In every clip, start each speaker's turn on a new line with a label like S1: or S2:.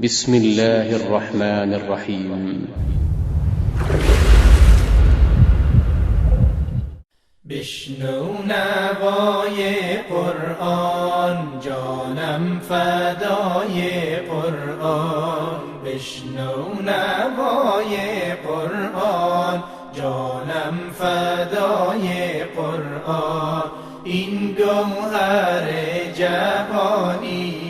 S1: بسم الله الرحمن الرحیم.
S2: بشنو نوای قرآن، جانم فدای قرآن. بشنو نوای قرآن، جانم فدای قرآن. این گوهر جهانی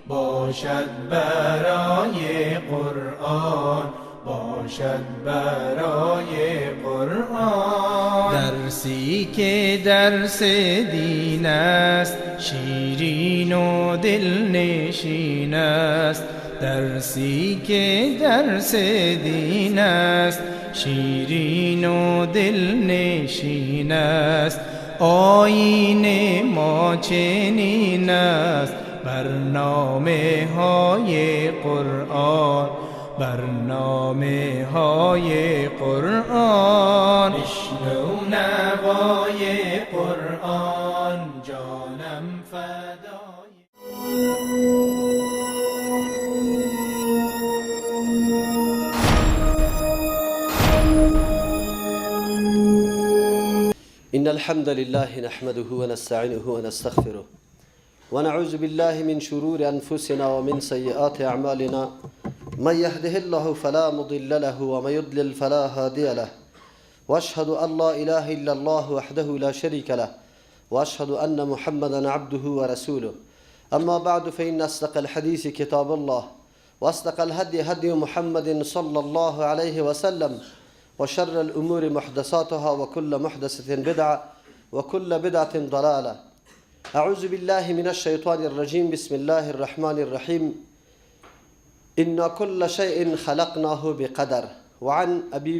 S2: باشد برای قرآن، باشد برای قرآن. درسی که درس دین است، شیرین و دلنشین است. درسی که درس دین است، شیرین و دلنشین است. آیین ما چنین است، برنامه های قرآن، برنامه های قرآن. بشنو نوای قرآن، جانم فدای.
S3: إن الحمد لله نحمده ونستعينه ونستغفره ونعوذ بالله من شرور أنفسنا ومن سيئات أعمالنا. من يهده الله فلا مضل له ومن يضلل فلا هادي له. وأشهد أن لا إله إلا الله وحده لا شريك له، وأشهد أن محمدا عبده ورسوله. أما بعد، فإن أصدق الحديث كتاب الله، وأصدق الهدي هدي محمد صلى الله عليه وسلم، وشر الأمور محدثاتها، وكل محدثة بدعة، وكل بدعة ضلالة. أعوذ بالله من الشيطان الرجيم. بسم الله الرحمن الرحيم. إن كل شيء خلقناه بقدر. وعن أبي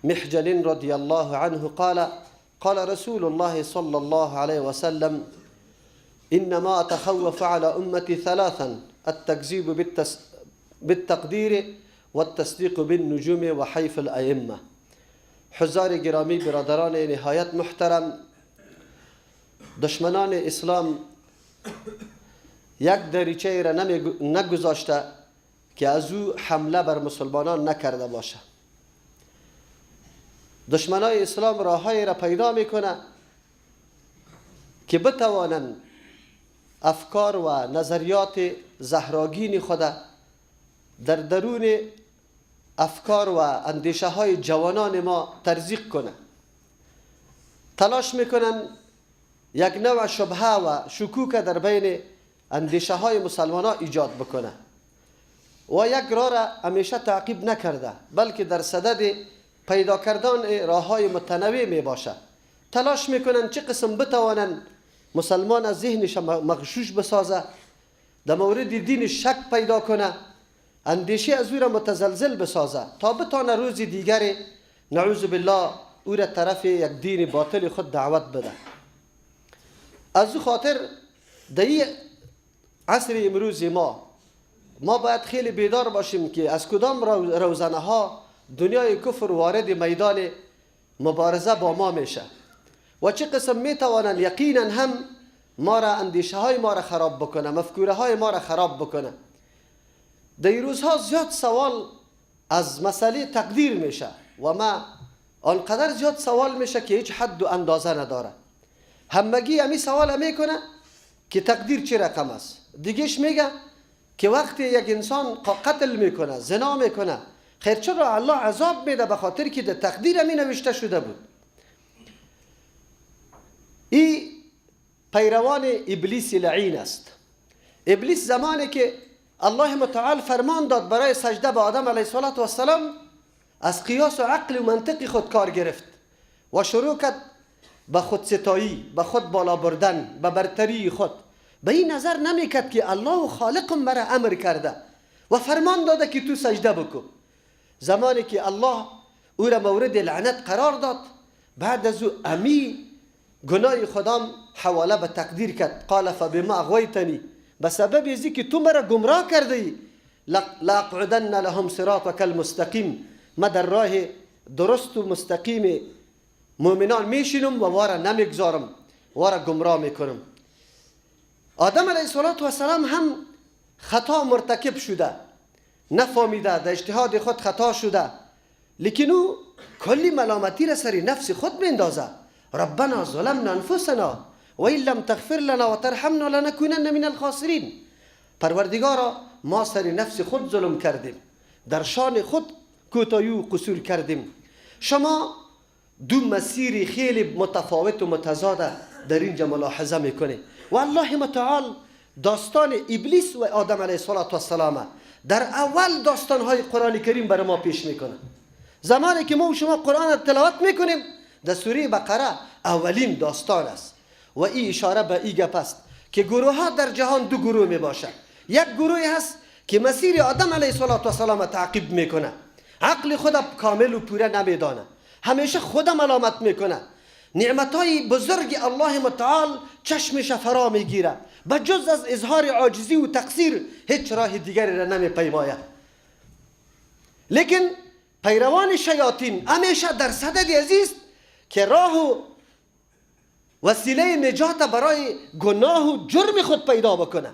S3: محجل رضي الله عنه قال: قال رسول الله صلى الله عليه وسلم: إنما أتخوف على أمتي ثلاثا: التكذيب بالتقدير والتصدیق بالنجوم وحیف الائمه. حضار گرامی، برادران نهایت محترم، دشمنان اسلام یک دریچه را نگذاشته که از او حمله بر مسلمانان نکرده باشه. دشمنای اسلام راههایی را پیدا میکنه که بتوانند افکار و نظریات زهراگین خود در درون افکار و اندیشه های جوانان ما ترزیق کنه. تلاش میکنن یک نوع شبهه و شکوک در بین اندیشه های مسلمان ها ایجاد بکنه و یک راه را همیشه تعقیب نکرده، بلکه در صدد پیدا کردن راه های متنوع می باشه. تلاش میکنن چه قسم بتوانن مسلمان از ذهنش مغشوش بسازه، در مورد دین شک پیدا کنه، اندیشه از او را متزلزل بسازه تا بتانه روز دیگر نعوذ بالله او را طرف یک دین باطل خود دعوت بده. از او خاطر در این عصر امروز ما باید خیلی بیدار باشیم که از کدام روزنه ها دنیای کفر وارد میدان مبارزه با ما میشه و چه قسم میتوانند یقینا هم ما را، اندیشه های ما را خراب بکنه، مفکوره های ما را خراب بکنه. در این روزها زیاد سوال از مسئله تقدیر میشه و ما آنقدر زیاد سوال میشه که هیچ حد و اندازه نداره. همگی همی سوال میکنه که تقدیر چه رقم است. دیگهش میگه که وقتی یک انسان قتل میکنه، زنا میکنه، خیر چرا الله عذاب میده؟ به خاطر که در تقدیر همی نوشته شده بود. ای پیروان ابلیس لعین است. ابلیس زمانی که الله متعال فرمان داد برای سجده به آدم علیه السلام، از قیاس و عقل و منطق خود کار گرفت و شروع کرد به خودستایی، به خود بالا بردن، به برتری خود. به این نظر نمیکرد که الله و خالقم مرا امر کرده و فرمان داده که تو سجده بکن. زمانی که الله او را مورد لعنت قرار داد، بعد از او امی گناه خودم حواله به تقدیر کرد. قال فبما اغویتنی، به سبب ازی که تو مرا گمراه کرده ای، لاقعدن لهم صراطک المستقیم، ما در راه درست و مستقیم مؤمنان میشینم و وارا نمیگذارم، وارا گمراه میکنم. آدم علیه السلام هم خطا مرتکب شده. نفهمیده، در اجتهاد خود خطا شده، لیکن او کلی ملامتی را سر نفس خود میندازه. ربنا ظلمنا انفسنا و این لم تغفر لنا و ترحمنا لنکونن من الخاسرین. پروردگارا ما سر نفس خود ظلم کردیم، در شان خود کوتاهی و قصور کردیم. شما دو مسیر خیلی متفاوت و متضاد در اینجا ملاحظه میکنه و الله متعال داستان ابلیس و آدم علیه السلام در اول داستانهای قرآن کریم برای ما پیش میکنه. زمانی که ما و شما قرآن تلاوت میکنیم در سوره بقره اولین داستان است و این اشاره به این گپ است که گروه ها در جهان دو گروه می باشد. یک گروهی هست که مسیر آدم علیه السلام تعقیب میکنه، عقل خود کامل و پوره نمیدانه، همیشه خود ملامت میکنه، نعمتهای بزرگ الله متعال چشمش فرا میگیره، به جز از اظهار عاجزی و تقصیر هیچ راه دیگری را نمیپیماید. لیکن پیروان شیاطین همیشه در صدد عزیز که راه و وسیله نجات برای گناه و جرم خود پیدا بکنه.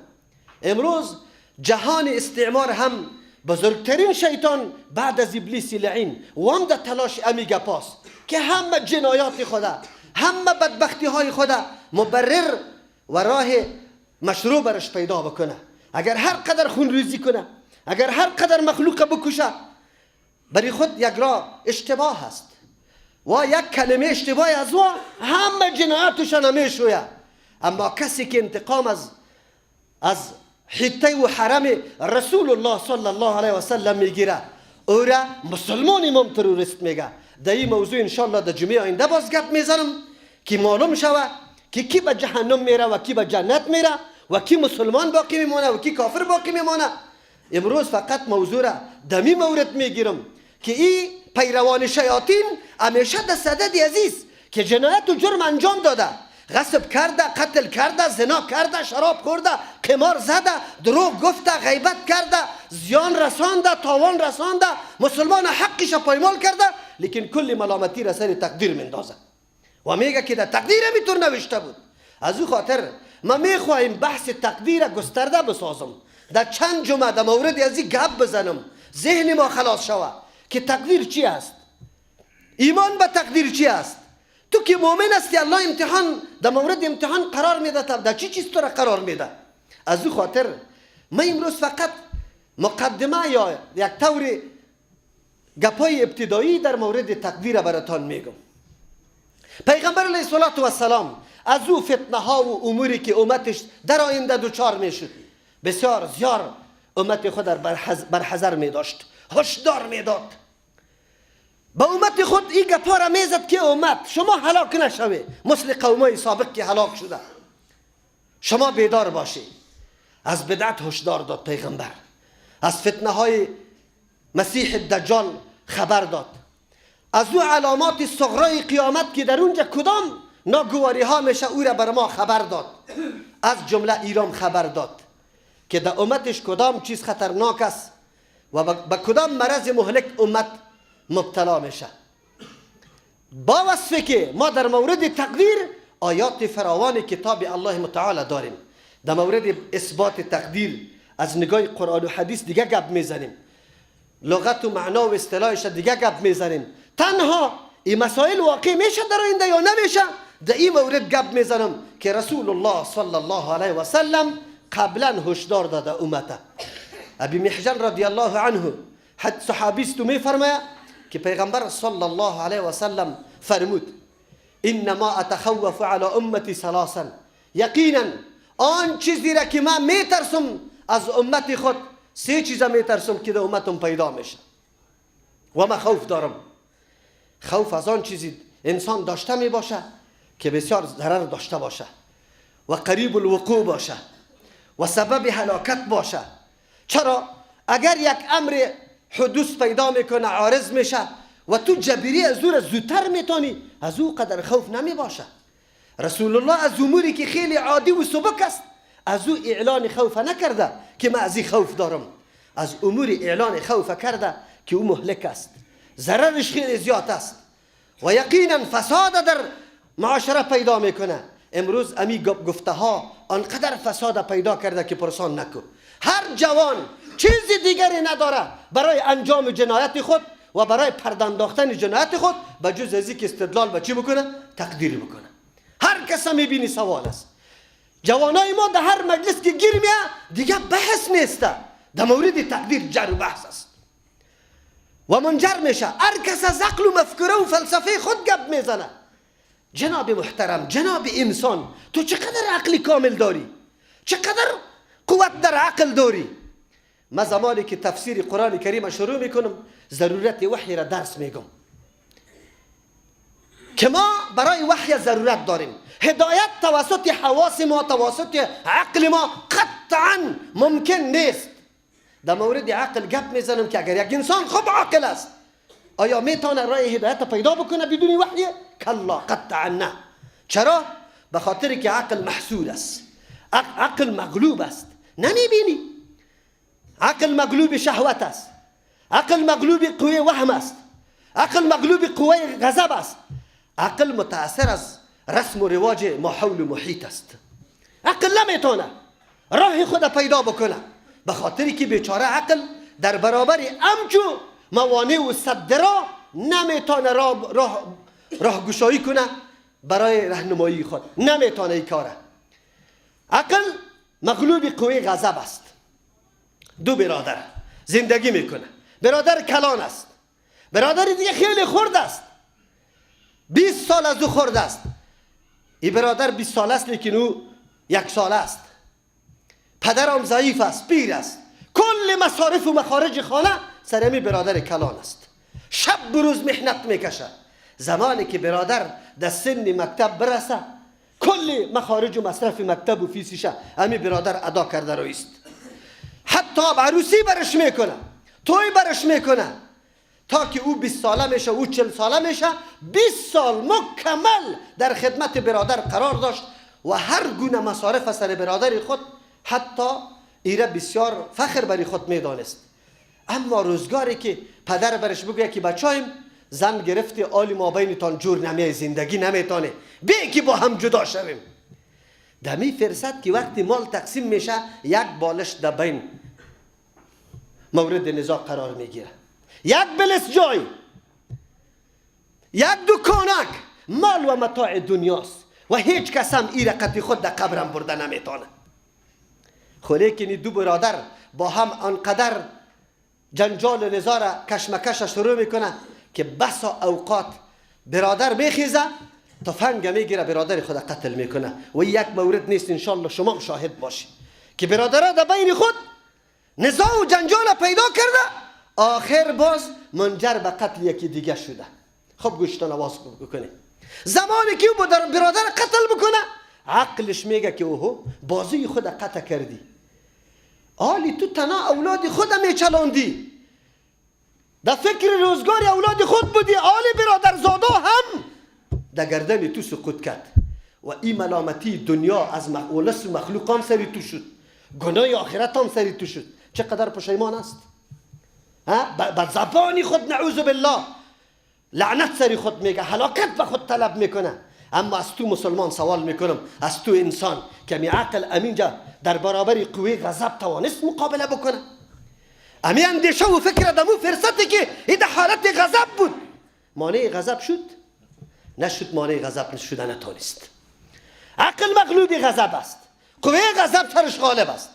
S3: امروز جهان استعمار هم بزرگترین شیطان بعد از ابلیس لعین و هم در تلاش امی گپاست که همه جنایات خدا، همه بدبختی های خدا مبرر و راه مشروع برش پیدا بکنه. اگر هر قدر خونریزی کنه، اگر هر قدر مخلوق بکشه، برای خود یک راه اشتباه است و یک کلمه اشتباه از او همه جنایاتش نمیشویه. اما کسی که انتقام از حته و حرم رسول الله صلی الله علیه و سلم میگیره، او را مسلمان امام تروریست میگه. در این موضوع انشالله در جمعه آینده باز گپ میزنم که معلوم شوه که کی به جهنم میره و کی به جنت میره و کی مسلمان باقی میمانه و کی کافر باقی میمانه. امروز فقط موضوع را دمی مورد میگیرم که این پیروان شیاطین همیشه در صدد عزیز که جنایت و جرم انجام داده، غصب کرده، قتل کرده، زنا کرده، شراب خورده، قمار زده، دروغ گفته، غیبت کرده، زیان رسانده، تاوان رسانده، مسلمان حقش پایمال کرده، لیکن کل ملامتی را سر تقدیر مندازه و میگه که در تقدیر همیطور نوشته بود. از او خاطر ما میخواهیم بحث تقدیر گسترده بسازم، در چند جمعه در مورد از این گپ بزنم، ذهن ما خلاص شوه که تقدیر چی است، ایمان به تقدیر چی است. تو که مؤمن هستی الله امتحان در مورد امتحان قرار میده، در چی چیز تو را قرار میده. از او خاطر ما امروز فقط مقدمه یا یک طور گپای ابتدایی در مورد تقدیر براتان میگم. پیغمبر علیه السلام از او فتنه ها و اموری که امتش در آینده دوچار میشد بسیار زیار امت خود برحذر میداشت، هشدار میداد. به امت خود این گپا را میزد که امت شما هلاک نشوی مثل قومای سابق که هلاک شده، شما بیدار باشی. از بدعت هشدار داد پیغمبر، از فتنه های مسیح دجال خبر داد، از او علامات صغرای قیامت که در اونجا کدام ناگواری ها میشه او را بر ما خبر داد. از جمله ایران خبر داد که در امتش کدام چیز خطرناک است و به کدام مرض مهلک امت مبتلا میشه. با وصفه که ما در مورد تقدیر آیات فراوان کتاب الله متعال داریم، در مورد اثبات تقدیر از نگاه قرآن و حدیث دیگه گپ میزنیم، لغت و معنا و اصطلاحش دیگه گپ میزنیم. تنها این مسائل واقع میشه در آینده یا نمیشه، در این مورد گپ میزنم که رسول الله صلی الله علیه و سلم قبلا هشدار داده امته. ابی محجن رضی الله عنه حد صحابیست میفرماید که پیغمبر صلی الله علیه و سلم فرمود انما اتخوف علی امتی ثلاثا، یقینا آن چیزی را که من میترسم از امت خود سه چیز میترسم که در امتم پیدا میشه و من خوف دارم. خوف از آن چیزی انسان داشته میباشه که بسیار ضرر داشته باشه و قریب الوقوع باشه و سبب هلاکت باشه. چرا؟ اگر یک امر حدوث پیدا میکنه، عارض میشه و تو جبیری از او را زودتر میتونی، از او قدر خوف نمی باشه. رسول الله از اموری که خیلی عادی و سبک است از او اعلان خوف نکرده که من از این خوف دارم، از امور اعلان خوف کرده که او مهلک است، ضررش خیلی زیاد است و یقینا فساد در معاشره پیدا میکنه. امروز امی گفته ها آنقدر فساد پیدا کرده که پرسان نکن. هر جوان چیز دیگری نداره برای انجام جنایت خود و برای پرده انداختن جنایت خود به جز از اینکه استدلال به چی بکنه؟ تقدیر بکنه. هر کس میبینی سوال است. جوانای ما در هر مجلس که گیر میه دیگه بحث نیست، در مورد تقدیر جر و بحث است و منجر میشه. هر کس از عقل و مفکوره و فلسفه خود گپ میزنه. جناب محترم، جناب انسان، تو چقدر عقل کامل داری، چقدر قوت در عقل داری. ما زمانی که تفسیر قرآن کریم شروع میکنم ضرورت وحی را درس میگم که ما برای وحی ضرورت داریم. هدایت توسط حواس ما، توسط عقل ما قطعا ممکن نیست. در مورد عقل گپ میزنم که اگر یک انسان خوب عاقل است آیا میتونه راه هدایت پیدا بکنه بدون وحی؟ کلا، قطعا نه. چرا؟ به خاطر که عقل محصور است، عقل مغلوب است. نمیبینی؟ عقل مغلوب شهوت است، عقل مغلوب قوه وهم است، عقل مغلوب قوه غضب است، عقل متاثر از رسم و رواج ماحول و محیط است. عقل نمیتونه راه خود پیدا بکنه، به خاطری که بیچاره عقل در برابر امچو موانع و سدرا نمیتونه راه گشایی کنه برای راهنمایی خود، نمیتونه این کاره. عقل مغلوب قوه غضب است. دو برادر زندگی میکنه، برادر کلان است، برادر دیگه خیلی خرد است، 20 سال از او خرد است. این برادر 20 سال است لیکن او 1 سال است. پدرم ضعیف است، پیر است، کل مصارف و مخارج خانه سر برادر کلان است. شب بروز محنت میکشه. زمانی که برادر در سن مکتب برسه کل مخارج و مصرف مکتب و فیسیشه امی برادر ادا کرده رویست. حتی عروسی برش میکنه، توی برش میکنه، تا که او 20 ساله میشه، او 40 ساله میشه. 20 سال مکمل در خدمت برادر قرار داشت و هر گونه مصارف سر برادر خود، حتی ایره بسیار فخر بری خود میدانست. اما روزگاری که پدر برش بگوید که بچایم زن گرفتی، آلی ما بینتان جور نمیه، زندگی نمیتانه، بی که با هم جدا شویم. دمی فرصت که وقتی مال تقسیم میشه یک بالش در بین مورد نزاع قرار میگیره، یک بلس جای، یک دکانک، مال و متاع دنیاست و هیچ کس هم ای رقتی خود در قبرم برده نمیتانه. خو لیکن دو برادر با هم آنقدر جنجال و نزاع کشمکش شروع میکنه که بسا اوقات برادر میخیزه تفنگ میگیره برادر خود قتل میکنه. و یک مورد نیست، انشالله شما شاهد باشید که برادرها در بین خود نزاع و جنجال پیدا کرده، آخر باز منجر به قتل یکی دیگه شده. خب گوشتان آواز بکنید. زمانی که او برادر قتل بکنه عقلش میگه که اوهو بازوی خود قطع کردی، آلی تو تنها اولاد خود میچلاندی، در فکر روزگار اولاد خود بودی، آلی برادر زاده هم در گردن تو سقوط کرد و این ملامتی دنیا از ولس و مخلوق هم سری تو شد، گناه آخرت هم سری تو شد. چقدر پشیمان است به زبانی خود نعوذ بالله لعنت سری خود میگه، هلاکت به خود طلب میکنه. اما از تو مسلمان سوال میکنم، از تو انسان که می عقل امینجا در برابر قوه غضب توانست مقابله بکنه، امی اندیشه و فکر دمو فرصتی که این در حالت غضب بود مانع غضب شد؟ نشد، مانع غضب شده نتانست. عقل مغلوب غضب است، قوه غضب سرش غالب است.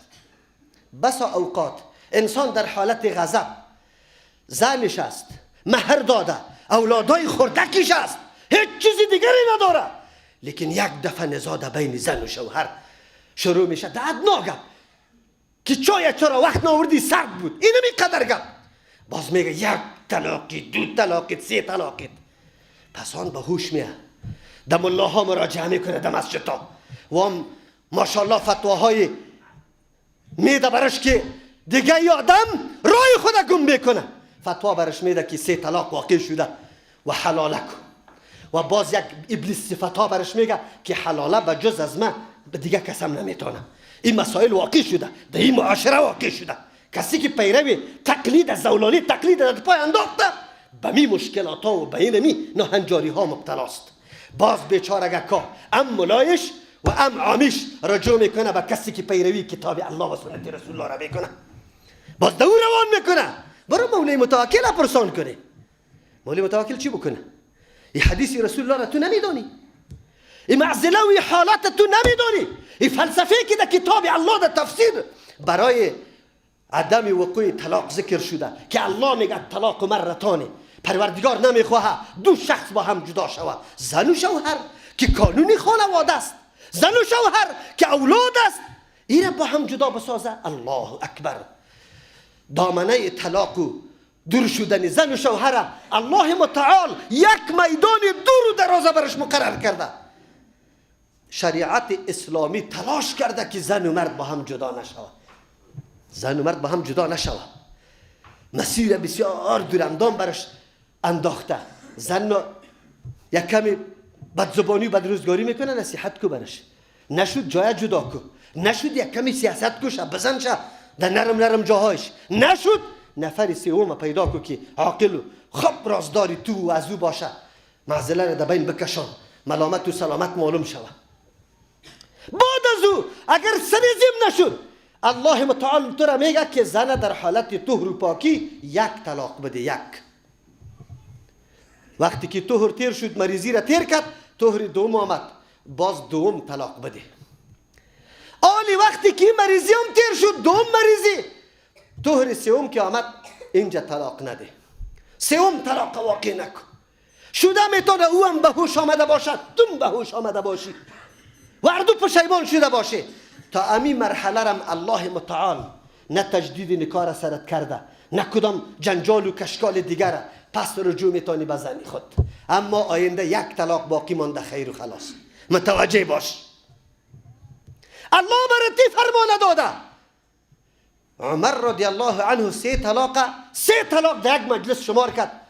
S3: بسا اوقات انسان در حالت غضب زنش است، مهر داده، اولادای خردکیش است، هیچ چیزی دیگری نداره، لیکن یک دفعه نزاع در بین زن و شوهر شروع میشه. در ادنا گپ که چای چرا وقت ناوردی سرد بود، اینمی قدر گپ باز میگه یک طلاقی، دو طلاقی، سه طلاقی. پس آن به هوش میه، در ملاها مراجعه میکنه، در مسجدها و هم ماشاءالله فتواهای میده برش که دیگه ای آدم رای خود گم میکنه. فتوا برش میده که سه طلاق واقع شده و حلاله کن، و باز یک ابلیس صفتها برش میگه که حلاله به جز از من به دیگه کسم نمیتونه. این مسائل واقع شده، در این معاشره واقع شده. کسی که پیروی تقلید از زولانی تقلید در پای انداخته به می مشکلات ها و به این می ناهنجاری ها مبتلاست. باز بیچاره گکا ام ملایش و هم عامیش رجوع میکنه به کسی که پیروی کتاب الله و سنت رسول الله را میکنه، باز دور روان میکنه. برو مولای متوکل پرسان کنه. مولای متوکل چی بکنه؟ این حدیث رسول الله را تو نمیدانی، این معضله و این حالت تو نمیدانی، این فلسفه که در کتاب الله در تفسیر برای عدم وقوع طلاق ذکر شده که الله میگه طلاق مرتانه، پروردگار نمیخواه دو شخص با هم جدا شوه، زن و شوهر که کانون خانواده است، زن و شوهر که اولاد است، این با هم جدا بسازه. الله اکبر. دامنه طلاق و دور شدن زن و شوهر الله متعال یک میدان دور و درازه برش مقرر کرده. شریعت اسلامی تلاش کرده که زن و مرد با هم جدا نشود، زن و مرد با هم جدا نشود. مسیر بسیار دوراندام برش انداخته. زن یک کمی بدزبانی و بدروزگاری میکنه، نصیحت کو برش، نشد جای جدا کو، نشد یک کمی سیاست کو، شه بزن شه در نرم نرم جاهایش، نشد نفر سوم پیدا کو که عاقل و خب رازداری تو و از او باشه، معضله را در بین بکشان، ملامت و سلامت معلوم شوه. بعد از او اگر سریزیم نشد، الله متعال تو را میگه که زن در حالت طهر و پاکی یک طلاق بده. یک وقتی که طهر تیر شد، مریضی را تیر کرد، طهر دوم آمد، باز دوم طلاق بده. آلی وقتی که مریضی هم تیر شد، دوم مریضی، طهر سوم که آمد، اینجا طلاق نده، سوم طلاق واقع نکن. شده میتونه او هم به هوش آمده باشد، تو به هوش آمده باشی و هر دو پشیمان شده باشه. تا امی مرحله رم الله متعال نه تجدید نکاح را سرت کرده، نه کدام جنجال و کشکال دیگر، پس رجوع میتونی به زنی خود. اما آینده یک طلاق باقی مانده، خیر و خلاص. متوجه باش، الله برای فرمان داده. عمر رضی الله عنه سه طلاق در یک مجلس شمار کرد.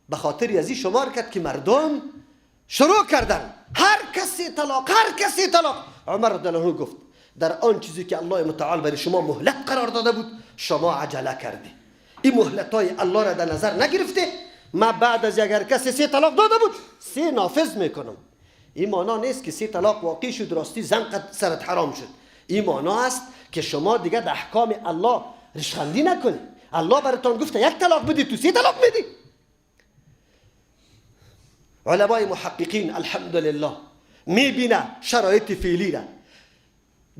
S3: به خاطر ازی شمار کرد که مردم شروع کردن هر کسی طلاق، هر کسی طلاق. عمر رضی الله عنه گفت در آن چیزی که الله متعال برای شما مهلت قرار داده بود شما عجله کردی، این مهلت های الله را در نظر نگرفته. ما بعد از اگر کسی سه طلاق داده بود سه نافذ میکنم. این معنا نیست که سه طلاق واقع شد راستی زن سرت حرام شد. این معنا است که شما دیگه در احکام الله ریشخندی نکنی. الله براتون گفته یک طلاق بدی، تو سه طلاق میدی. علمای محققین الحمدلله میبینه شرایط فعلی را،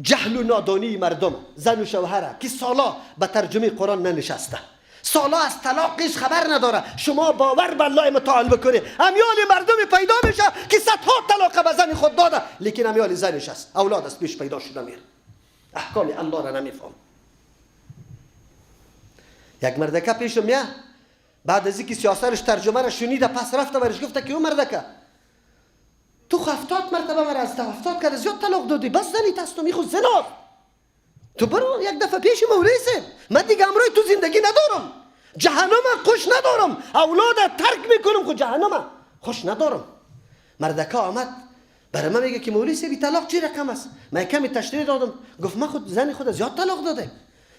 S3: جهل و نادانی مردم، زن و شوهره که سالا به ترجمه قرآن ننشسته، سالا از طلاقش خبر نداره. شما باور به الله متعال بکنه امیال مردم پیدا میشه که صدها طلاق به زن خود داده، لیکن امیال زنش است، اولاد از پیش پیدا شده میره، احکام الله را نمیفهم. یک مردکه پیشم میه، بعد از اینکه سیاسرش ترجمه را شنیده پس رفته برش گفته که او مردکه تو 70 مرتبه مرا از 70 کرده زیاد طلاق دادی، بس زنی تستم خود زناست، تو برو یک دفعه پیش مولوی صاحب، من دیگه امروی تو زندگی ندارم، جهنم خوش ندارم، اولاد ترک میکنم، خود جهنم خوش ندارم. مردکه آمد برای من میگه که مولوی صاحب طلاق چی رقم است؟ من کمی تشریح دادم، گفت من خود زن خود زیاد طلاق داده.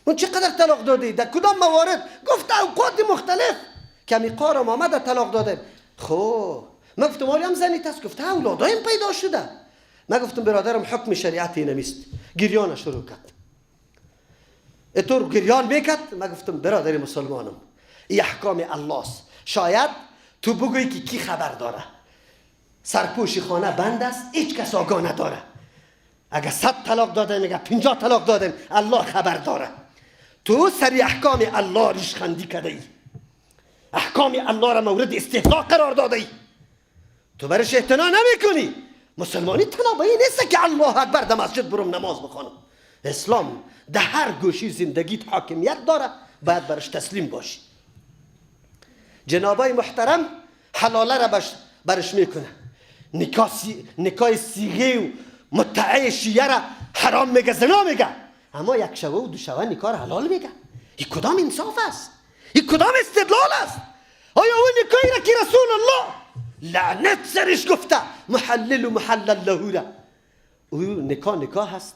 S3: من چقدر طلاق دادی؟ در کدام موارد؟ گفت اوقات مختلف کمی قارم آمده طلاق داده. خب من گفتم هم زنی تست؟ گفت اولادایم پیدا شده. من گفتم برادرم حکم شریعت نمیست. گریان شروع کرد، اتور گریان میکرد. من گفتم برادر مسلمانم این احکام الله است، شاید تو بگویی که کی خبر داره، سرپوش خانه بند است، هیچ کس آگاه نداره. اگه 100 طلاق دادن، اگه 50 طلاق دادن، الله خبر داره. تو سری احکام الله ریشخندی کرده ای، احکام الله را مورد استهزاء قرار داده ای، تو برش اعتنا نمی کنی. مسلمانی تنها به این نیست که الله اکبر در مسجد برم نماز بخوانم. اسلام در هر گوشی زندگیت حاکمیت داره، باید برش تسلیم باشی. جنابای محترم حلاله را برش میکنه، نکاح صیغه و متعه شیعه را حرام میگه، زنا میگه، اما یک شبه و دو شبه نکاح حلال میگه. این کدام انصاف است؟ این کدام استدلال است؟ آیا اون نکاحی را که رسول الله لعنت سرش گفته محلل و محلل له را، او نکاح نکاح هست؟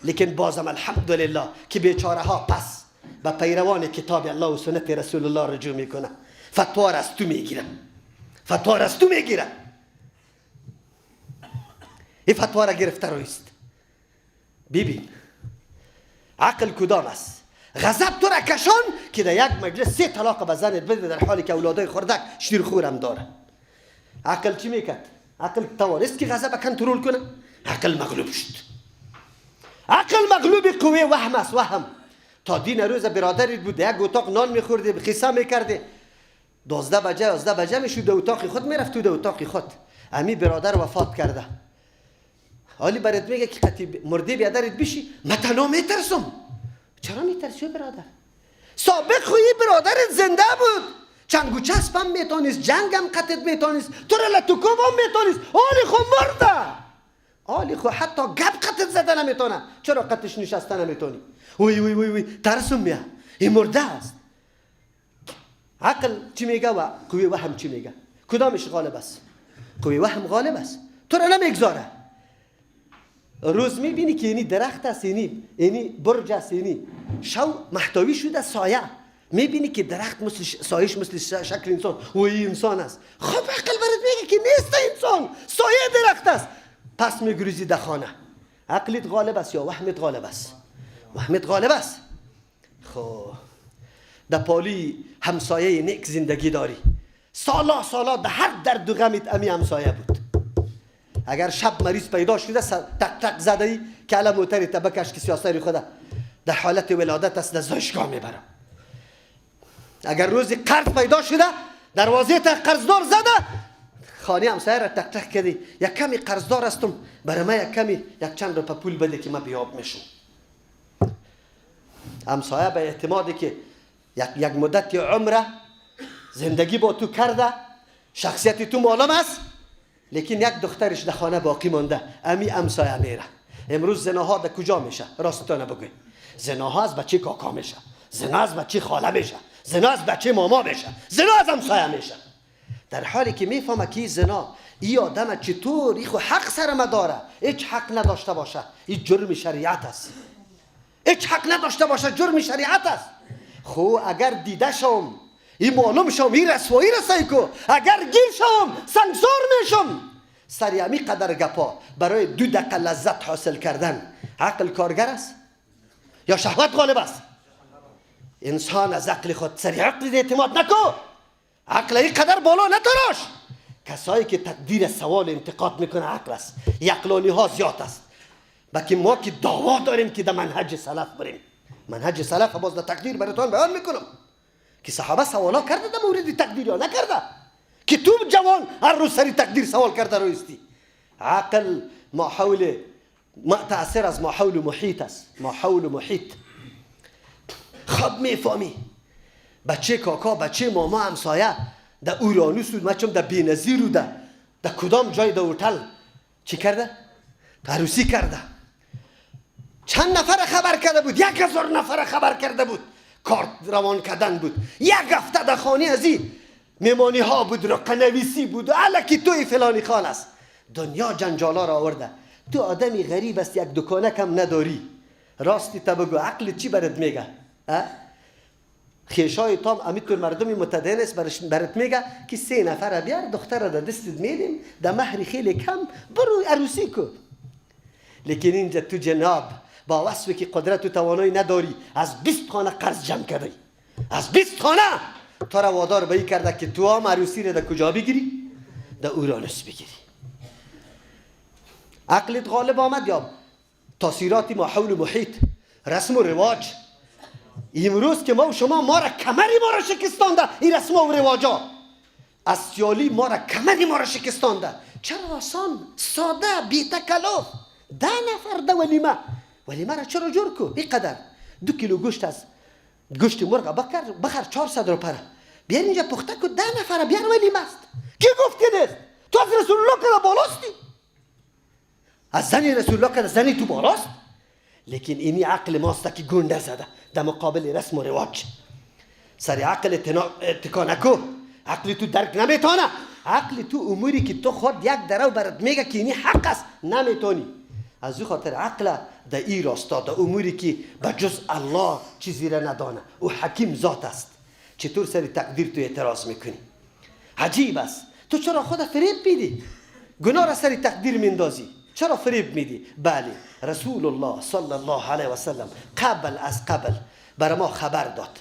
S3: لیکن بازم الحمدلله که بیچاره ها پس به پیروان کتاب الله و سنت رسول الله رجوع میکنه، فتوا را از تو میگیره، فتوا را از تو میگیره. این فتوا را گرفته رویست. ببین عقل کدام است؟ غضب تو را کشان که در یک مجلس 3 طلاق به زنت بده، در حالی که اولادای خردک شیرخورم داره. عقل چی میکرد؟ عقل توانست که غضب کنترل کنه؟ عقل مغلوب شد. عقل مغلوب قوه وهم است. وهم تا دین روز برادرت بود، یک اتاق نان میخوردی، خیسه میکردی، 12 بجه 11 بجه میشد در اتاق خود میرفت، تو در اتاق خود امی برادر وفات کرده. حالی برات میگه که قطی مرده بیادرت بشی، من تنها میترسم. چرا میترسی برادر؟ سابق خویی برادرت زنده بود، چنگ و چسبم میتونست، جنگم قطت میتونست، تو را لتوکوب هم میتونست. حالی خو مرده، حالی خو حتی گپ قطت زده نمیتونه. چرا قطش نشسته نمیتونی؟ وی وی وی وی ترسم بیا، این مرده است. عقل چی میگه و قوی وهم چی میگه؟ کدامش غالب است؟ قوی وهم غالب است، تو را نمیگذاره. روز میبینی که اینی درخت است، اینی برج است، اینی شو محتوی شده سایه، میبینی که درخت مثل سایش مثل شکل انسان و این انسان است. خب عقل برات میگه که نیست انسان، سایه درخت است. پس میگریزی در خانه. عقلت غالب است یا وهمت غالب است؟ وهمت غالب است. خب در پالی همسایه نیک زندگی داری، سالا سالا در هر درد و غمت امی همسایه بود. اگر شب مریض پیدا شده تق تق زده ای که الان موتری تبکش که سیاسری خوده در حالت ولادت است، در زایشگاه میبرم. اگر روزی قرض پیدا شده دروازه تا قرضدار زده، خانه همسایه را تق تق کردی، یک کمی قرضدار هستم، برای من یک کمی یک چند روپه پول بده که من بیاب میشم. همسایه به اعتمادی که یک مدت عمره زندگی با تو کرده، شخصیت تو معلوم است، لیکن یک دخترش در خانه باقی مانده، امی همسایه میره. امروز زناها در کجا میشه؟ راستانه بگوی. زناها از بچه کاکا میشه، زنا از بچه خاله میشه، زنا از بچه ماما میشه، زنا از همسایه میشه. در حالی که میفهمه که زنا ای آدم چطور ای خو حق سر ما داره، هیچ حق نداشته باشه، این جرم شریعت است. هیچ حق نداشته باشه، جرم شریعت است. خو اگر دیده شم، این معلوم شم، این رسوایی رسای کو، اگر گیر شم سنگسار میشم. سری همی قدر گپا برای 2 دقیقه لذت حاصل کردن عقل کارگر است یا شهوت غالب است؟ انسان از عقل خود سری عقل اعتماد نکو، عقل این قدر بالا نتراش. کسایی که تقدیر سوال انتقاد میکنه عقل است، عقلانی ها زیاد است. بلکه ما که دعوا داریم که در منهج سلف بریم، منهج سلف باز در تقدیر براتون بیان میکنم که صحابه سوالا کرده در مورد تقدیر یا نکرده، که تو جوان هر روز سری تقدیر سوال کرده رویستی. عقل ما حول ما تأثیر از ما حول محیط است، ما حول محیط. خب میفهمی بچه کاکا، بچه ماما، همسایه در اورانوس بود، مچم در بی‌نظیر بود، در کدام جای در هتل چی کرده؟ عروسی کرده. چند نفر خبر کرده بود؟ 1000 نفر خبر کرده بود. کارت روان کردن بود. یک هفته در خانه ازی میمانی ها بود، رقنویسی بود، الکی توی فلانی خان است. دنیا جنجالا را آورده. تو آدمی غریب است، یک دکانه کم نداری. راستی تا بگو عقل چی برات میگه؟ خیشای تام امیتور مردمی متدین است، برات میگه که 3 نفر بیار، دختر را در دستت میدیم، در مهر خیلی کم برو عروسی کو. لیکن اینجا تو جناب با وصفی که قدرت و توانایی نداری، از 20 خانه قرض جمع کردی، از 20 خانه تو را وادار به این کرده که تو هم عروسی را در کجا بگیری؟ در اورانوس بگیری. عقلت غالب آمد یا تاثیرات ما حول محیط، رسم و رواج. امروز که ما و شما ما را کمری ما را شکستانده این رسم و رواجا، از سیالی ما را کمری ما را شکستانده. چرا آسان، ساده، بی تکلف، 10 نفر ده ولیمه، ولیمه را چرا جور کو؟ اینقدر 2 کیلو گوشت از گوشت مرغ بخر 400 روپره، بیار اینجا پخته کو، 10 نفره بیار ولیمه است. کی گفت که نیست؟ تو از رسول الله که بالاستی، از زنی رسول الله که زنی تو بالاست. لیکن اینی عقل ماست که گنده زده در مقابل رسم و رواج. سر عقل اتکا نکو، عقل تو درک نمیتونه. عقل تو اموری که تو خود یک درو برات میگه که اینی حق است نمیتونی. از او خاطر عقل در ای راستا، در اموری که بجز الله چیزی را ندانه، او حکیم ذات است. چطور سر تقدیر تو اعتراض میکنی؟ عجیب است. تو چرا خود فریب میدی؟ گناه را سر تقدیر میندازی. چرا فریب میدی؟ بله، رسول الله صلی الله علیه و سلم قبل از قبل برای ما خبر داد.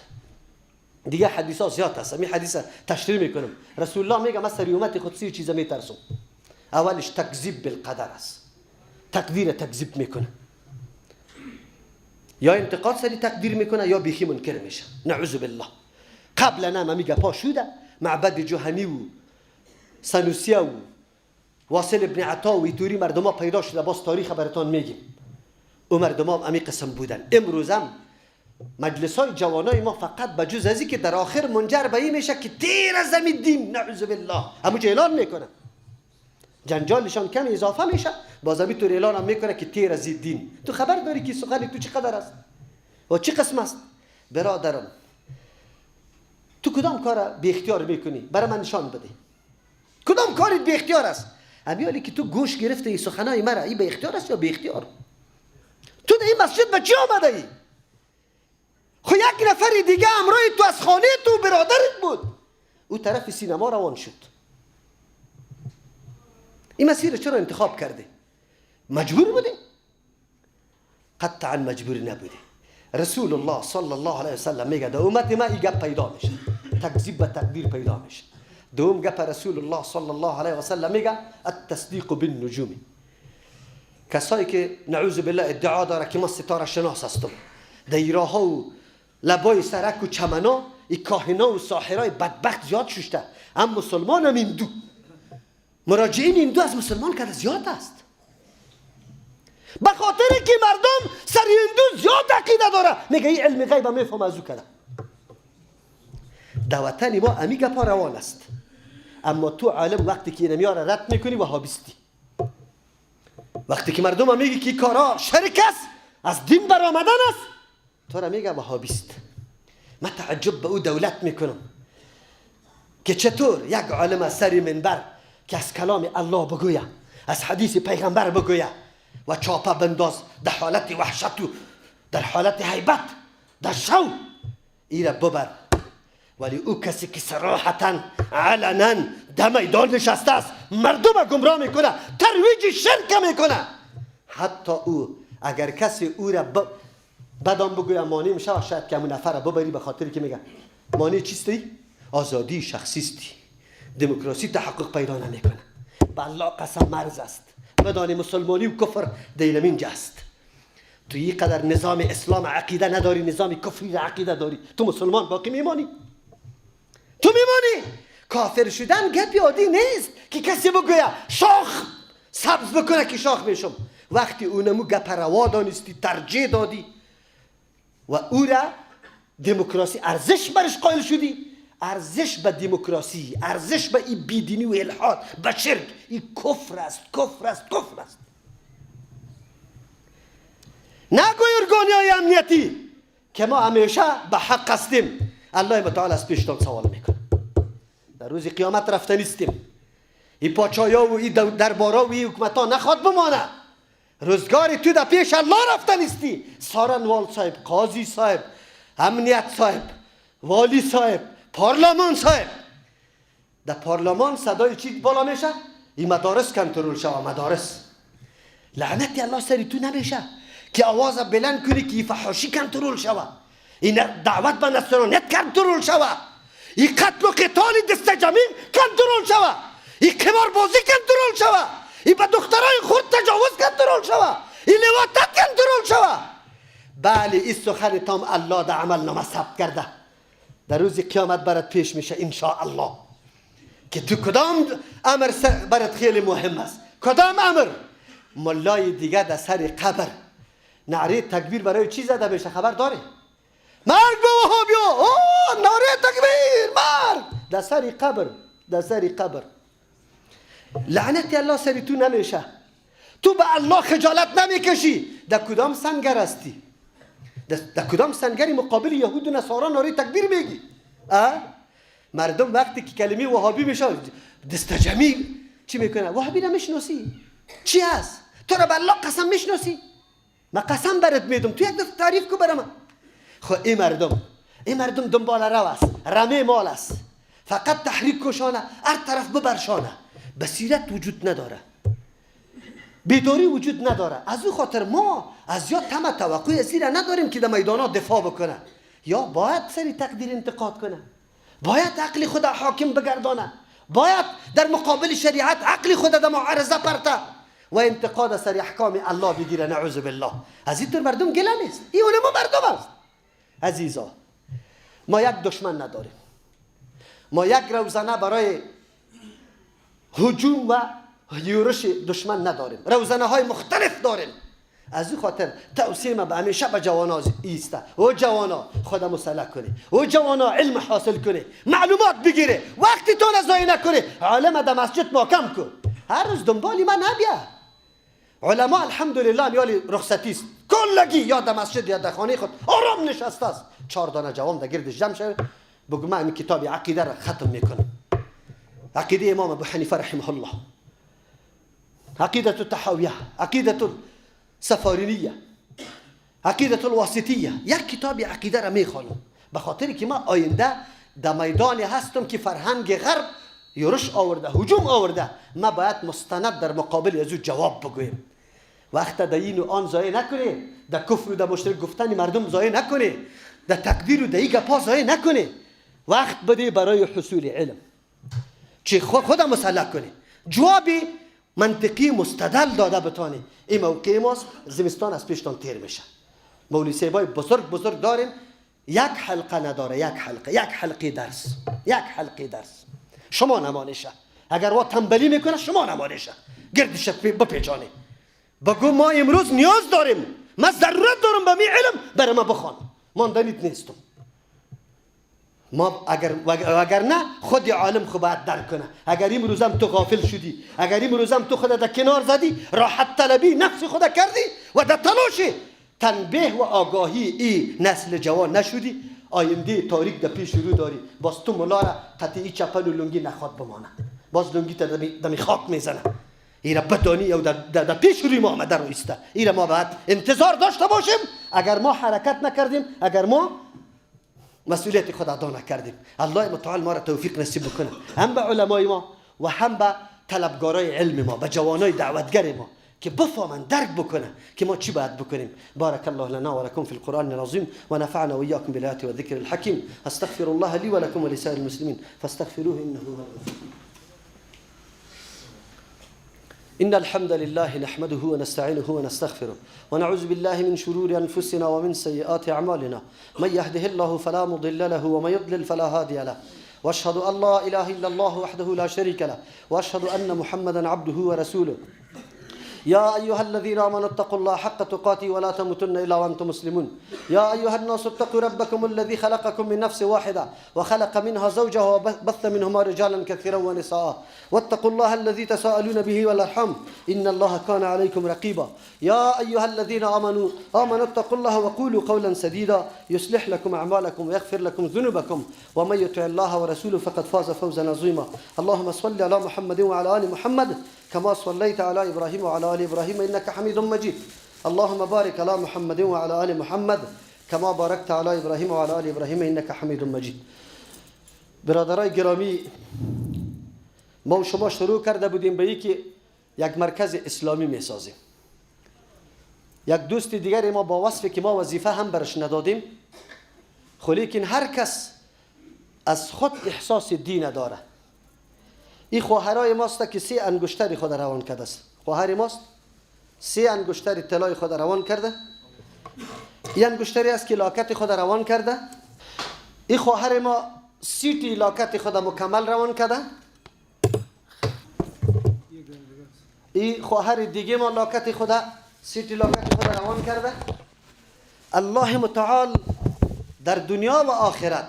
S3: دیگه حدیث ها زیاد هست، این حدیث تشریح میکنم. رسول الله میگه من سر امت خود سه چیز میترسم. اولش تکذیب بالقدر است، تقدیر تکذیب میکنه، یا انتقاد سری تقدیر میکنه یا بیخی منکر میشه، نعوذ بالله. قبلا هم میگه پا شده معبد جهنی و سنوسیه و واصل ابن عطا و ایتوری مردم ها پیدا شده، باز تاریخ براتان میگیم. او مردم ها امی قسم بودن. امروز هم مجلس های جوانای ما فقط به جز از که در آخر منجر به این میشه که تیر از زمین دین، نعوذ بالله، همونجا اعلان میکنه، جنجالشان کم اضافه میشه، باز همین طور اعلان هم میکنه که تیر از دین. تو خبر داری که سخن تو چقدر است و چه قسم است؟ برادرم تو کدام کار بی اختیار میکنی؟ برای من نشان بده کدام کاری بی اختیار است. امیالی که تو گوش گرفته ای سخنای مرا، ای به اختیار است یا بی اختیار؟ تو در این مسجد به چی آمده ای؟ خو یک نفر دیگه امرای تو از خانه تو برادرت بود، او طرف سینما روان شد. این مسیر چرا انتخاب کرده؟ مجبور بوده؟ قطعا مجبور نبوده. رسول الله صلی الله علیه وسلم میگه در امت ما این گپ پیدا میشه، تکذیب به تقدیر پیدا میشه. دوم گپ رسول الله صلی الله علیه وسلم میگه التصدیق بالنجوم. کسایی که نعوذ بالله ادعا داره که ما ستاره شناس هستم، دیراها و لبای سرک و چمنا، این کاهنا و ساحرای بدبخت زیاد ششته، هم مسلمان هم هندو، مراجعین هندو از مسلمان کرده زیاد است، به خاطر که مردم سر هندو زیاد عقیده داره، میگه این علم غیب میفهم از او کرده. در وطن ما امی گپا روان است، اما تو عالم وقتی که اینمی را رد میکنی وهابیستی، وقتی که مردم میگی که کارا شرک است، از دین برآمدن است، تو را میگه وهابیست. من تعجب به او دولت میکنم که چطور یک عالم از سر منبر که از کلام الله بگویه، از حدیث پیغمبر بگویه و چاپه بنداز در حالت وحشت و در حالت هیبت در شو ایره ببر، ولی او کسی که صراحتا علنا در میدان نشسته است، مردم گمراه میکنه، ترویج شرک میکنه، حتی او اگر کسی او را بدام بگویه مانع میشه، شاید که همون نفر را ببری، به خاطر که میگه مانع چیستی؟ آزادی شخصی استی، دموکراسی تحقق پیدا نمیکنه. به الله قسم مرز است، بدان مسلمانی و کفر دیلمین جست. تو این قدر نظام اسلام عقیده نداری، نظام کفری را عقیده داری، تو مسلمان باقی میمانی، تو میمانی. کافر شدن گپی عادی نیست که کسی بگویه شاخ سبز بکنه که شاخ میشم. وقتی اونمو گپ روا دانستی، ترجیح دادی و او را دموکراسی ارزش برش قائل شدی، ارزش به دموکراسی، ارزش به این بیدینی و الحاد، به شرک، این کفر است، کفر است، کفر است. نگوی ارگانی های امنیتی که ما همیشه به حق هستیم. الله متعال از پیشتان سوال میکنه. در روز قیامت رفته نیستیم. این پاچایا و این دربارا و این حکومت ها نخواد بمانه. روزگار تو در پیش الله رفته نیستی. سارنوال صاحب، قاضی صاحب، امنیت صاحب، والی صاحب، پارلمان صاحب. در پارلمان صدای چی بالا میشه؟ این مدارس کنترل شوه، مدارس. لعنت الله سری تو نمیشه که آواز بلند کنی که فحاشی کنترل شوه، این دعوت به نصرانیت کنترل شوه، این قتل و قتال دست جمعی کنترل شوه، این قمار بازی کنترل شوه، این به دخترای خود تجاوز کنترل شوه، این لواطت کنترل شوه. بله، این سخن تام الله در عمل نامه ثبت کرده، در روز قیامت برات پیش میشه ان شاء الله که تو کدام امر برات خیلی مهم است. کدام امر؟ ملای دیگه در سر قبر نعره تکبیر برای چی زده میشه خبر داره؟ مرگ به وهابیا، اوه نعره تکبیر، مرگ در سر قبر، در سر قبر. لعنت الله سری تو نمیشه. تو به الله خجالت نمیکشی. در کدام سنگر هستی؟ در کدام سنگری مقابل یهود و نصارا نعره تکبیر میگی؟ مردم وقتی که کلمه وهابی میشه دست جمعی چی میکنه؟ وهابی نمیشناسی چی هست؟ تو را به الله قسم میشناسی؟ من قسم برات میدم، تو یک دفعه تعریف کو برام. خب این مردم، این مردم دنبال رو است، رمه مال است، فقط تحریک کشانه، هر طرف ببرشانه، بصیرت وجود نداره. بیداری وجود نداره. از او خاطر ما از یا تم توقع از را نداریم که در میدانات دفاع بکنه، یا باید سری تقدیر انتقاد کنه، باید عقل خود حاکم بگردانه، باید در مقابل شریعت عقل خود در معارضه پرته و انتقاد سر احکام الله بگیره. نعوذ بالله. از این طور مردم گله نیست، این ما مردم است. عزیزا ما یک دشمن نداریم، ما یک روزنه برای هجوم و یورش دشمن نداریم، روزنه های مختلف داریم. از این خاطر توصیه ما به همیشه به جوانا ایسته، او جوانا خود مسلح کنی، او جوانا علم حاصل کنی، معلومات بگیره، وقتی تو ضایع نکنی. عالم در مسجد محکم کن، هر روز دنبالی من نبیا. علما الحمدلله میالی رخصتی است، کلگی یا در مسجد یا در خانه خود آرام نشسته است. 4 دانه جوان در گردش جمع شوه، بگو من کتاب عقیده را ختم میکنم. عقیده امام ابو حنیفه رحمه الله، عقیده الطحاویه، عقیده السفارینیه، عقیده الواسطیه. یک کتاب عقیده را میخوانم به خاطر که ما آینده در میدانی هستم که فرهنگ غرب یورش آورده، هجوم آورده، ما باید مستند در مقابل از او جواب بگوییم. وقت در این و آن ضایع نکنی، در کفر و در مشرک گفتن مردم ضایع نکنی، در تقدیر و در این گپا ضایع نکنی. وقت بده برای حصول علم چه خود مسلح کنی، جوابی منطقی مستدل داده بتانی. این موقع ماست، زمستان از پیشتان تیر میشه. مولوی صاحبای بزرگ بزرگ داریم، یک حلقه نداره، یک حلقه، یک حلقه درس، یک حلقه درس. شما نمانشه، اگر وا تنبلی میکنه شما نمانشه، گردش بپیچانه، بگو ما امروز نیاز داریم، ما ضرورت دارم به می علم، برای ما بخوان، ماندنیت نیستم. ما اگر نه خود عالم خو باید درک کنه. اگر امروزم تو غافل شدی، اگر امروزم تو خود در کنار زدی، راحت طلبی نفس خود کردی و در تلاش تنبیه و آگاهی ای نسل جوان نشدی، آینده تاریک در پیش رو داری. باز تو ملا را قطعی چپل و لنگی نخواد بمانه، باز لنگی تا دمی خاک میزنه. ایرا بدانی یا در پیش روی ما آمده رو ایسته. ایرا ما باید انتظار داشته باشیم. اگر ما حرکت نکردیم، اگر ما مسئولیت خود ادا نکردیم، الله متعال ما را توفیق نصیب بکنه، هم به علمای ما و هم به طلبگارای علم ما، به جوانای دعوتگر ما، که بفهمن، درک بکنن که ما چی باید بکنیم. بارك الله لنا ولكم في القرآن العظيم ونفعنا وإياكم بالآيات والذكر الحكيم. استغفر الله لي ولكم ولسائر المسلمين فاستغفروه إنه هو الغفور. إن الحمد لله نحمده ونستعينه ونستغفره ونعوذ بالله من شرور أنفسنا ومن سيئات أعمالنا. من يهده الله فلا مضل له ومن يضلل فلا هادي له. وأشهد أن لا إله إلا الله وحده لا شريك له وأشهد أن محمدا عبده ورسوله. يا أيها الذين آمنوا اتقوا الله حق تقاته ولا تموتن إلا وأنتم مسلمون. يا أيها الناس اتقوا ربكم الذي خلقكم من نفس واحدة وخلق منها زوجها وبث منهما رجالا كثيرا ونساء واتقوا الله الذي تساءلون به والأرحام إن الله كان عليكم رقيبا. يا أيها الذين آمنوا اتقوا الله وقولوا قولا سديدا يصلح لكم أعمالكم ويغفر لكم ذنوبكم ومن يطع الله ورسوله فقد فاز فوزا عظيما. اللهم صل على محمد وعلى آل محمد كما صليت على إبراهيم وعلى آل إبراهيم إنك حميد مجيد. اللهم بارك على محمد وعلى آل محمد كما باركت على إبراهيم وعلى آل إبراهيم إنك حميد مجيد. برادرای گرامی، ما و شما شروع کرده بودیم به اینکه یک مرکز اسلامی میسازیم. یک دوست دیگر ما با وصفی که ما وظیفه هم برش ندادیم، لیکن هر کس از خود احساس دین داره. این خواهرای ماست که 3 انگشتر خود روان کرده است. خواهر ماست 3 انگشتر طلای خود روان کرده. این انگشتری است که لاکت خود روان کرده. این خواهر ما 30 لاکت خود مکمل روان کرده. این خواهر دیگه ما لاکت خود 30 لاکت خود روان کرده. الله متعال در دنیا و آخرت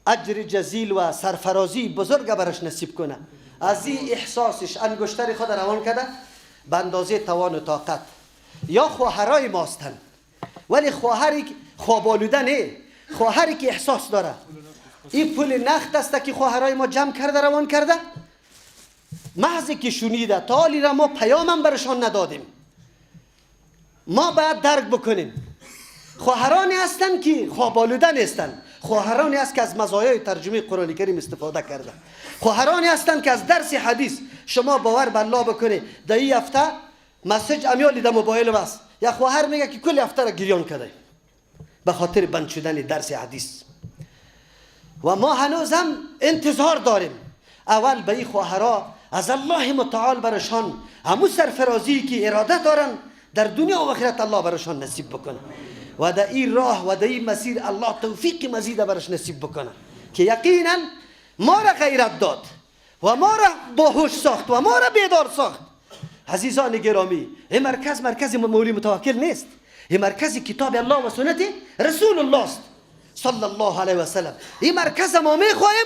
S3: اجر جزیل و سرفرازی بزرگ برش نصیب کنه. از این احساسش انگشتر خود روان کرده به اندازه توان و طاقت. یا خواهرای ماستن، ولی خواهری خوابالوده نه، خواهری که احساس داره. این پول نخت است که خواهرای ما جمع کرده روان کرده. محض که شنیده تا حالی را ما پیامم برشان ندادیم. ما باید درک بکنیم خواهرانی هستند که خوابالوده نیستند، خواهرانی هست که از مزایای ترجمه قرآن کریم استفاده کرده، خواهرانی هستند که از درس حدیث. شما باور به الله بکنید در این هفته message امیالی در موبایل است. یک خواهر میگه که کل هفته را گریان کرده به خاطر بند شدن درس حدیث. و ما هنوز هم انتظار داریم. اول به این خواهرها از الله متعال برشان همو سرفرازی که اراده دارن در دنیا و آخرت الله برشان نصیب بکنه و در این راه و در این مسیر الله توفیق مزید برش نصیب بکنه که یقینا ما را غیرت داد و ما را باهوش ساخت و ما را بیدار ساخت. عزیزان گرامی، این مرکز مرکز مولوی متوکل نیست، این مرکز کتاب الله و سنت رسول الله است صلی الله علیه و سلم. این مرکز ما میخواهیم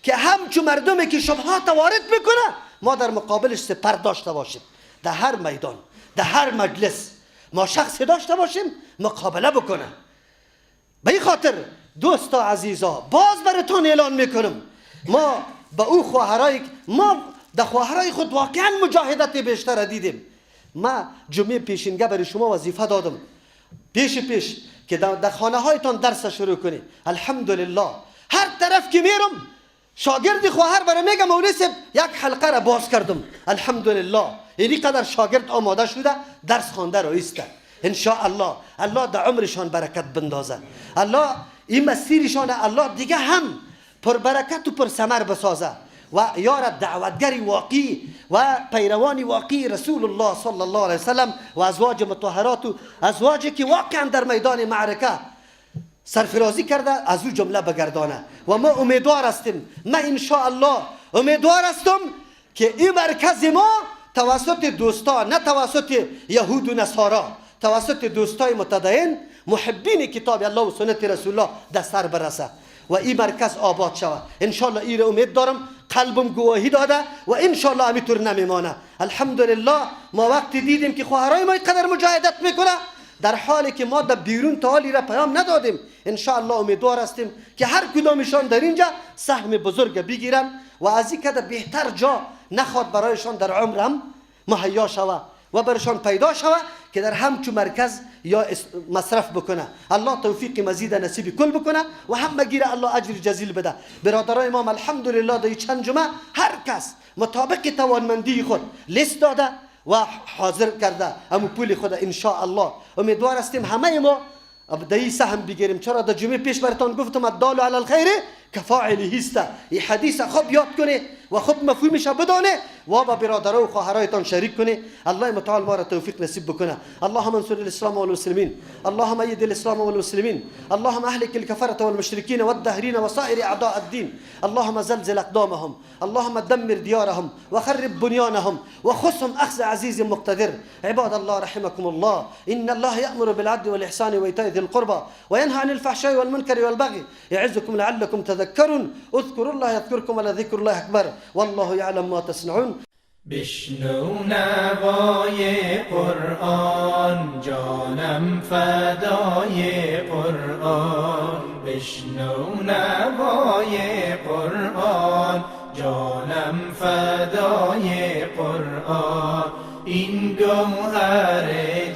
S3: که همچون مردمی که شبهات وارد میکنه ما در مقابلش سپر داشته باشیم، در هر میدان، در هر مجلس ما شخصی داشته باشیم مقابله بکنه. به این خاطر دوستا عزیزا، باز براتون اعلان میکنم، ما به او خواهرای ما در خواهرای خود واقعا مجاهدت بیشتر دیدیم. ما جمعه پیشینگه برای شما وظیفه دادم پیش پیش که در خانه هایتان درس شروع کنید. الحمدلله هر طرف که میرم شاگرد خواهر برای میگه مولوی صاحب یک حلقه را باز کردم. الحمدلله اینی قدر شاگرد آماده شده درس خوانده را ایسته. ان شاء الله الله در عمرشان برکت بندازه، الله این مسیرشان الله دیگه هم پر برکت و پر ثمر بسازه و یار دعوتگر واقعی و پیروان واقعی رسول الله صلی الله علیه وسلم و ازواج مطهرات و ازواجی که واقعا در میدان معرکه سرفرازی کرده از او جمله بگردانه. و ما امیدوار هستیم، ما ان شاء الله امیدوار هستم که این مرکز ما توسط دوستا، نه توسط یهود و نصارا، توسط دوستای متدین محبین کتاب الله و سنت رسول الله در سر برسه و این مرکز آباد شود. ان شاء الله این امید دارم، قلبم گواهی داده و ان شاء الله همینطور نمیمانه. الحمدلله ما وقتی دیدیم که خواهرای ما اینقدر مجاهدت میکنه در حالی که ما در بیرون تا را پیام ندادیم، ان شاء الله امیدوار هستیم که هر کدامشان در اینجا سهم بزرگ بگیرن و از این کده بهتر جا نخواد برایشان در عمر هم مهیا شوه و برشان پیدا شوه که در همچو مرکز یا مصرف بکنه. الله توفیق مزید نصیب کل بکنه و هم گیره الله اجر جزیل بده. برادرای امام الحمدلله در چند جمعه هر کس مطابق توانمندی خود لیست داده و حاضر کرده امو پول خود. ان شاء الله امیدوار هستیم همه ما در این سهم بگیریم. چرا در جمعه پیش براتان گفتم الدال علی الخیر کفاعله است. این حدیث خوب یاد کنه و خوب مفهومش بدانه و با برادرها و خواهرایتان شریک کنه. الله متعال ما را توفیق نصیب بکنه. اللهم انصر الاسلام والمسلمین، اللهم ايد الاسلام والمسلمین، اللهم اهلك الكفرة والمشركين والداهرين وسائر اعداء الدين، اللهم زلزل اقدامهم، اللهم دمر ديارهم وخرب بنيانهم وخصهم اخذ عزيز مقتدر. عباد الله رحمكم الله، ان الله يأمر بالعدل والاحسان وايتاء ذي القربى وينهى عن الفحشاء والمنكر والبغي يعظكم لعلكم تذكرون. اذكروا الله يذكركم ولذكر الله اكبر والله يعلم ما تصنعون.
S2: بشنو نوای قرآن، جانم فدای قرآن. بشنو نوای قرآن، جانم فدای قرآن. این گوهر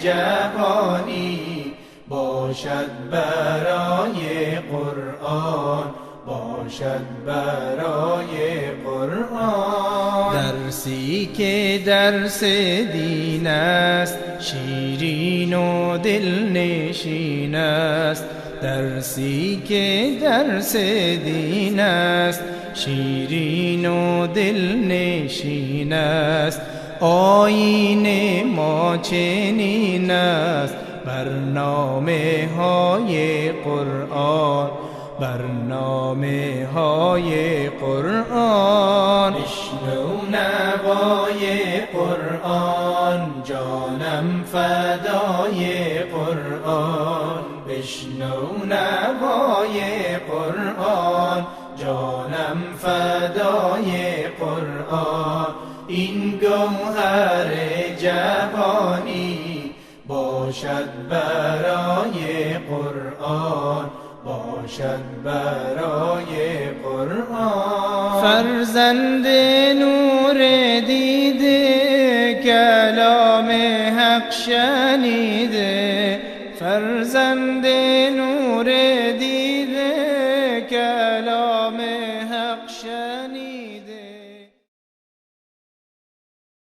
S2: جهانی باشد برای قرآن، باشد برای قرآن. درسی که درس دین است، شیرین و دلنشین است. درسی که درس دین است، شیرین و دلنشین است. آیین ما چنین است، برنامه های قرآن، برنامه های قرآن. بشنو نوای قرآن، جانم فدای قرآن. بشنو نوای قرآن، جانم فدای قرآن. این گوهر جوانی باشد برای قرآن، باشد برای قرآن. فرزند نور دیده، کلام حق شنیده. فرزند نور دیده.